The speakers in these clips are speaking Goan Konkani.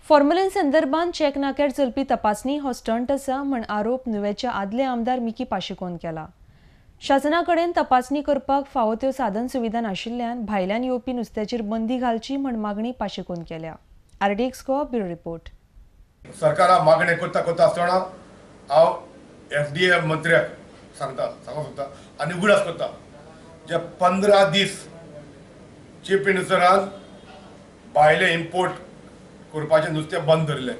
फॉर्मलिन संदर्भात चेक नाक्यार चलपी तपासणी हो स्टंट आसा म्हण आरोप नुवेच्या आदले आमदार मिकी पाशेकोन केला। शासना कडेन तपासणी करपाक फावो त्यो साधन सुविधा नाशिल्ल्यान भायल्यान येवपी नुस्त्याचेर बंदी घालची म्हण मागणी पाशेकोन केल्या। RDX Goa bureau report. सरकारा मागणी करता करता आसतना हांव एफडीए मंत्र्याक सांगता, सांगूंक सोदता आनी उगडास करता, जे 15 दीस चीफ मिनिस्टरान भायले इम्पोर्ट करपाचें नुस्तें बंद धरलें।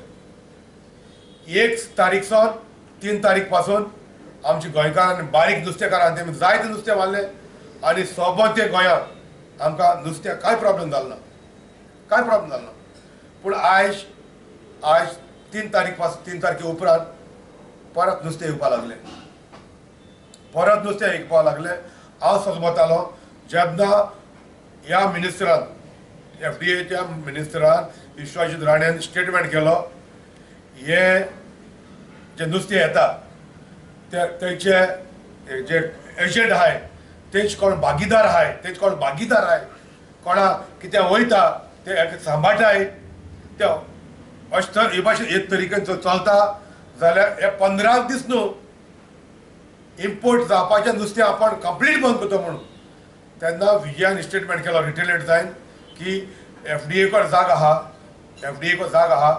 1 तारीख सावन 3 तारीख पासून आमच्या गोंयकारांनी बारीक नुस्तेकारांनी तेमी जायते नुस्तें मारलें आनी सोबते गोंयांत आमकां नुस्त्याक कांय प्रॉब्लम जालो ना, कांय प्रॉब्लम जालो ना। पूण आयज आयज 3 तारीख पासून 3 तारखे उपरांत परत नुस्तें येवपाक लागलें, परत नुस्तें येवपाक लागलें। हांव समजतालो जेन्ना ह्या मिनिस्टरान एफडीएच्या मिनिस्टरान विश्वाजीत राणेन स्टेटमेंट केलो, हे जे नुस्तें येता ते तेंचे जे एजंट आहाय तेंचे कोण भागीदार आहाय, तेंचे कोण भागीदार आहाय, कोणा कितें वयता ते सांबाळटाय, ते अशें हे भाशेन एक तरेन चलता जाल्यार हे 15 दीस न्हू इम्पोर्ट जावपाचें नुस्तें आपण कंप्लीट बंद करता म्हणून तेन्ना विजयान स्टेटमेंट केलो रिटेलेट जायन की एफडीए कडेन जाग आहा, एफडीए कडेन जाग आहा।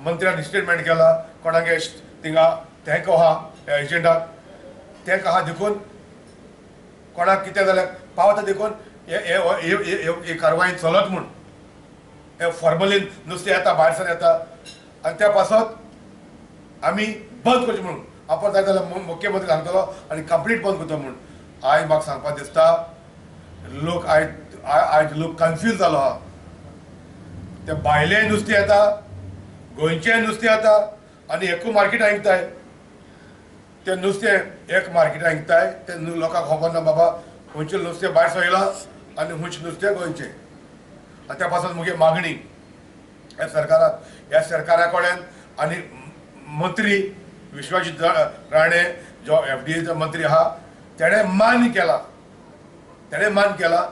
मंत्र्यान स्टेटमेंट केला कोणागे थिंगा तेंक आहा एजंटाक तेंक आहा देखून कोणाक कितें जाल्यार पावता देखून हे कारवाय चलत म्हूण हे फॉर्मलीन नुस्तें येता भायर सर येता आनी त्या पासत आमी बंद करचें म्हणून आपण जाय जाल्यार मुख्यमंत्री सांगतलो आनी कंप्लीट बंद करता म्हूण। आयज म्हाका सांगपाक दिसता लोक आयज आयज लोक कन्फ्यूज जालो आहा। ते भायलें नुस्तें येता, गोंयचें नुस्तें येता आनी एकू मार्केटाक विकताय, ते नुस्तें एक मार्केटाक विकताय, ते लोकांक खबर ना बाबा खंयचें नुस्तें भायर सर आनी खंयचें नुस्तें गोंयचें। आनी त्या पासत म्हगे मागणी ह्या सरकाराक, ह्या सरकारा कडेन आनी मंत्री विश्वाजीत राणे जो एफडीएचो मंत्री आहा तेणें मान्य केला, तेणें मान्य केला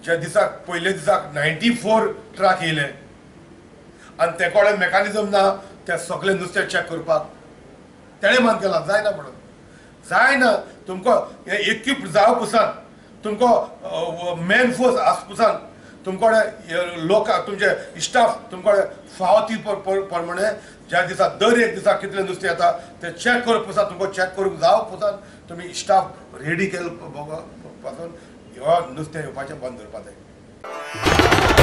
ज्या दिसाक पयले दिसाक 94 ट्रक येयले आनी ते कडेन मेकानिजम ना ते सगळे नुस्तें चॅक करपाक, तेणें मान्य केला। जायना म्हणून जायना, तुमकां इक्विप जावं पुसान, तुमकां मॅन फोर्स आस पुसान, तुमकडे लोक तुमचे स्टाफ तुमकडे फावो ती प्रमाणे ज्या दिसा दर एक दिसा कितले नुस्तें येता ते चॅक करप पुसान, तुमकां चॅक करूंक जावं पुसान तुमी स्टाफ रेडी केले पासून ह्यो नुस्तें येवपाचें बंद करपाक जाय।